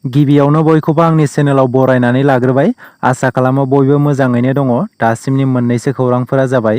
गिबियावनो बयखौबो आंनि चेनेलाव बरायनानै लाग्रोबाय। आसा खालामो बयबो मोजाङैनो दङ। दासिमनि मोननैसो खौरांफोरा जाबाय।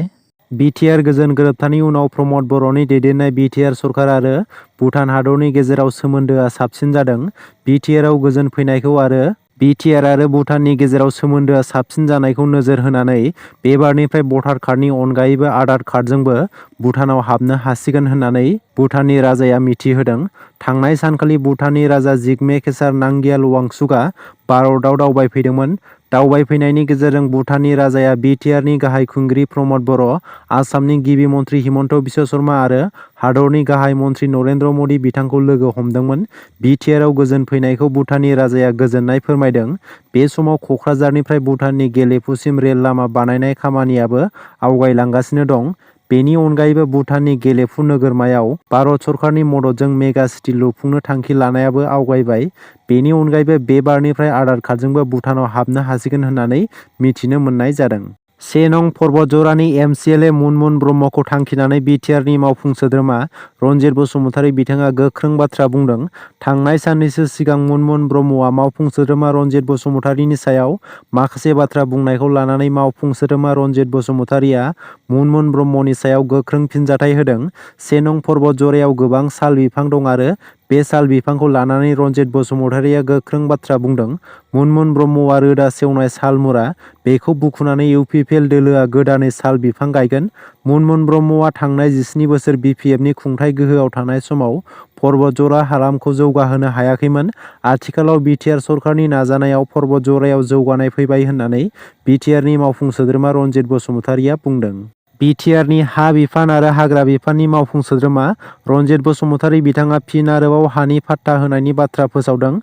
बिटिआर गोजोन गोरोबथानि उनाव प्रमद बर'नि दैदेननाय बिटिआर सरकार आरो भुटान हादरनि गेजेराव सोमोन्दोआ साबसिन जादों। बिटिआरआव गोजोन फैनायखौ आरो बिटिआर आरो भुटाननि गेजेराव सोमोन्दोआ साबसिन जानायखौ नोजोर होनानै बेबारनिफ्राय भटार कार्डनि अनगायैबो आधार कार्डजोंबो भुटानाव हाबनो हासिगोन होननानै भुटाननि राजाया मिथिहोदों। थांनाय सानखालि भुटाननि राजा जिग्मे खेसार नामग्याल वांचुकआ भारतआव दावबायफैदोंमोन। दावबायफैनायनि गेजेरजों भुटाननि राजाया बिटिआरनि गाहाय खुंगिरि प्रमद बर', आसामनि गिबि मन्त्रि हिमन्त बिश्व शर्मा आरो हादरनि गाहाय मन्त्रि नरेन्द्र मदि बिथांखौ लोगो हमदोंमोन। बिटिआरआव गोजोन फैनायखौ भुटाननि राजाया गोजोननाय फोरमायदों। बे समाव क'क्राझारनिफ्राय भुटाननि गेलेफुसिम रेल लामा बानायनाय खामानियाबो आवगायलांगासिनो दं। बेनि अनगायैबो भुटाननि गेलेफु नोगोरमायाव भारत सरकारनि मददजों मेगा सिटि लुफुंनो थांखि लानायाबो आवगायबाय। बेनि अनगायैबो बे बारनिफ्राय आधार कार्डजोंबो भुटानाव हाबनो हासिगोन होननानै मिथिनो मोननाय जादों। 1 नं परबतजरानि एमसिएलए मुनमुन ब्रह्मखौ थांखिनानै बिटिआरनि मावफुं सोद्रोमा रनजित बसुमतारी बिथाङा गोख्रों बाथ्रा बुंदों। थांनाय साननैसो सिगां मुनमुन ब्रह्मआ मावफुं सोद्रोमा रनजित बसुमतारीनि सायाव माखासे बाथ्रा बुंनायखौ लानानै मावफुं सोद्रोमा रनजित बसुमतारीआ मुनमुन ब्रह्मनि सायाव गोख्रों फिनजाथाय होदों। 1 नं परबतजरायाव गोबां साल बिफां दं आरो बे साल बिफांखौ लानानै रनजित बसुमतारीआ गोख्रों बाथ्रा बुंदों। मुनमुन ब्रह्मआ रोदा सेवनाय साल मुरा, बेखौ बुखुनानै इउपिपिएल दोलोआ गोदानै साल बिफां गायगोन। मुनमुन ब्रह्मआ थांनाय 17 बोसोर बिपिएफनि खुंथाय गोहोआव थानाय समाव परबतजरा हालामखौ जौगाहोनो हायाखैमोन। आथिखालाव बिटिआर सरकारनि नाजानायाव परबतजरायाव जौगानाय फैबाय होननानै बिटिआरनि मावफुं सोद्रोमा रनजित बसुमतारीआ बुंदों। बिटिआरनि हा बिफान आरो हाग्रा बिफाननि मावफुं सोद्रोमा रनजित बसुमतारी बिथाङा फिन आरोबाव हानि पाट्टा होनायनि बाथ्रा फोसावदों।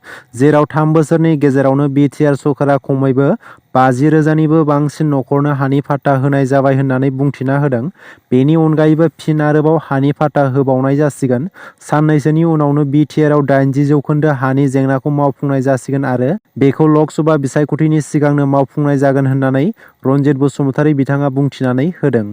जेराव 3 बोसोरनि गेजेरावनो बिटिआर सरकारा खमैबो 50,000निबो बांसिन नखरनो हानि पाट्टा होनाय जाबाय होननानै बुंथिना होदों। बेनि अनगायैबो फिन आरोबाव हानि पाट्टा होबावनाय जासिगोन। साननैसोनि उनावनो बिटिआरआव 80% हानि जेंनाखौ मावफुंनाय जासिगोन आरो बेखौ लक सभा बिसायख'थिनि सिगांनो मावफुंनाय जागोन होननानै रनजित बसुमतारी बिथाङा बुंथिनानै होदों।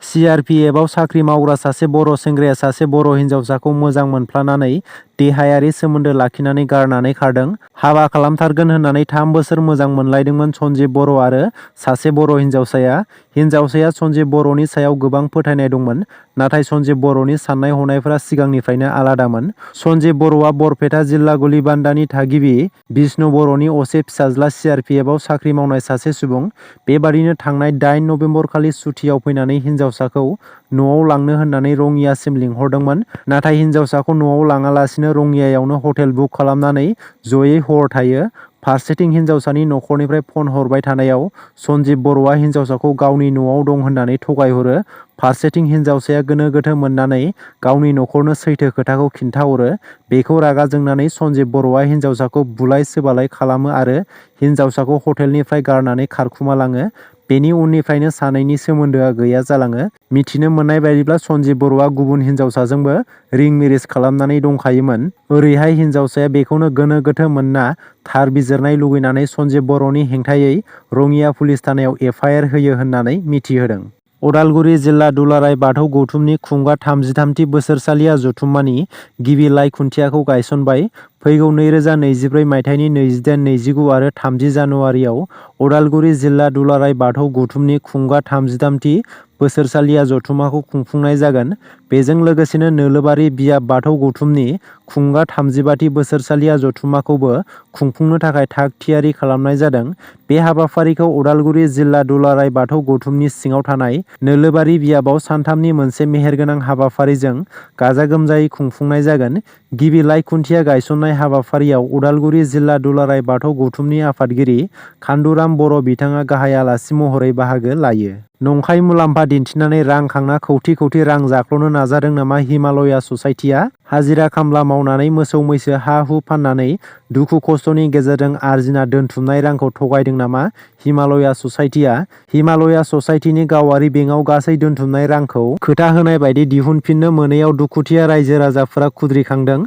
CRPFआव साख्रि मावग्रा सासे बर' सेंग्राया सासे बर' हिन्जावसाखौ मोजां मोनफ्लानानै देहायारि सोमोन्दो लाखिनानै गारनानै खारदों। हाबा खालामथारगोन होननानै 3 बोसोर मोजां मोनलायदोंमोन सन्जिब बर' आरो सासे बर' हिन्जावसाया। हिन्जावसाया सन्जिब बर'नि सायाव गोबां फोथायनाय दंमोन। नाथाय सन्जिब बर'नि साननाय हनायफोरा सिगांनिफ्रायनो आलादामोन। सन्जिब बर'आ बरपेटा जिल्ला गुलिबान्दानि थागिबि बिष्णु बर'नि असे फिसाज्ला। CRPFआव साख्रि मावनाय सासे सुबुं। बेबादिनो थांनाय 8 नबेम्बर खालि सुथियाव फैनानै हिन्जावसाखौ न'आव लांनो होननानै रङियासिम लिंहरदोंमोन। नाथाय हिन्जावसाखौ न'आव लाङालासिनो रङियायावनो हटेल बुक खालामनानै जयै हर थायो। फारसेथिं हिन्जावसानि नखरनिफ्राय फन हरबाय थानायाव सन्जिब बर'आ हिन्जावसाखौ गावनि न'आव दं होननानै थगायहरो। फारसेथिं हिन्जावसाया गोनो गोथो मोननानै गावनि नखरनो सैथो खोथाखौ खिन्थाहरो। बेखौ रागा जोंनानै सन्जिब बर'आ हिन्जावसाखौ बुलाय सोबालाय खालामो आरो हिन्जावसाखौ हटेलनिफ्राय गारनानै खारखुमालाङो। बेनि उननिफ्रायनो सानैनि सोमोन्दोआ गैया जालाङो। मिथिनो मोननाय बायदिब्ला सन्जिब बर'आ गुबुन हिन्जावसाजोंबो रिं मेरेज खालामनानै दंखायोमोन। ओरैहाय हिन्जावसाया बेखौनो गोनो गोथो मोनना थार बिजिरनाय लुगैनानै सन्जिब बर'नि हेंथायै रङिया पुलिस थानायाव FIR होयो होननानै मिथिहोदों। उदालगुरि जिल्ला दुलाराय बाथौ गौथुमनि खुंगा 33थि बोसोरसालिया जथुम्मानि गिबि लाइ खुन्थियाखौ गायसनबाय। फैगौ 2024 मायथाइनि 28, 29 आरो 30 जानुवारियाव उदालगुरि जिल्ला दुलाराय बाथौ गौथुमनि खुंगा 33थि बोसोरसालिया जथुम्माखौ खुंफुंनाय जागोन। बेजों लोगोसेनो नोलोबारि बियाब बाथौ गौथुमनि खुंगा 35थि बोसोरसालिया जथुम्माखौबो खुंफुंनो थाखाय थाग थियारि खालामनाय जादों। बे हाबाफारिखौ उदालगुरि जिल्ला दुलाराय बाथौ गौथुमनि सिङाव थानाय नोलोबारि बियाबाव सानथामनि मोनसे मेहेरगोनां हाबाफारिजों गाजा गोमजायै खुंफुंनाय जागोन। गिबि लाइ खुन्थिया गायसननाय हाबाफारियाव उदालगुरि जिल्ला दुलाराय बाथौ गौथुमनि आफादगिरि खान्दुराम बर' बिथाङा गाहाय आलासि महरै बाहागो लायो। नंखाय मुलाम्फा दिन्थिनानै रां खांना खौथि खौथि रां जाख्ल'नो नाजादों नामा हिमालया ससाइटिया? हाजिरा खामला मावनानै मोसौ मैसो हा हु फाननानै दुखु खस्थ'नि गेजेरजों आरजिना दोनथुमनाय रांखौ थगायदों नामा हिमालया ससाइटिया? हिमालया ससाइटिनि गावारि बेंकआव गासै दोनथुमनाय रांखौ खोथा होनाय बायदि दिहुनफिननो मोनैयाव दुखुथिया रायजो राजाफोरा खुद्रिखांदों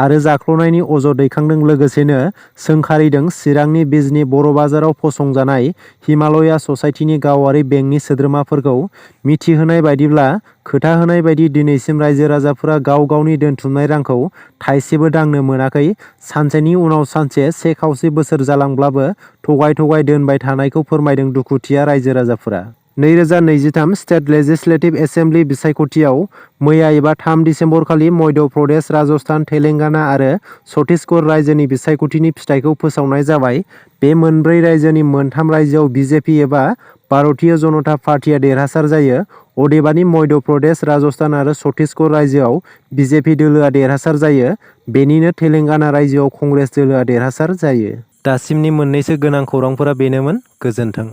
आरो जाख्ल'नायनि अजद दैखांदों। लोगोसेनो सोंखारिदों। चिरांनि बिजनि बर' बाजाराव फसंजानाय हिमालया ससाइटिनि गावारि बेंकनि सोद्रोमाफोरखौ मिथिहोनाय बायदिब्ला खोथा होनाय बायदि दिनैसिम रायजो राजाफोरा गाव गावनि दोनथुमनाय रांखौ थाइसेबो दांनो मोनाखै। सानसेनि उनाव सानसे 1/4 बोसोर जालांब्लाबो थगाय थगाय दोनबाय थानायखौ फोरमायदों दुखुथिया रायजो राजाफोरा। 2023 स्टेट लेजिस्लेटिभ एसेम्बलि बिसायख'थियाव मैया एबा 3 दिसेम्बर खालि मध्य प्रदेश, राजस्थान, तेलेंगाना आरो छत्तीसगढ़ रायजोनि बिसायख'थिनि फिथाइखौ फोसावनाय जाबाय। बे मोनब्रै रायजोनि मोनथाम रायजोआव बीजेपी एबा भारतीय जनता पार्टीआ देरहासार जायो। अदेबानि मध्य प्रदेश, राजस्थान आरो छत्तीसगढ़ रायजोआव बीजेपी दोलोआ देरहासार जायो। बेनिनो तेलेंगाना रायजोआव कंग्रेस दोलोआ देरहासार जायो। दासिमनि मोननैसो गोनां खौरांफोरा बेनोमोन। गोजोन्थों।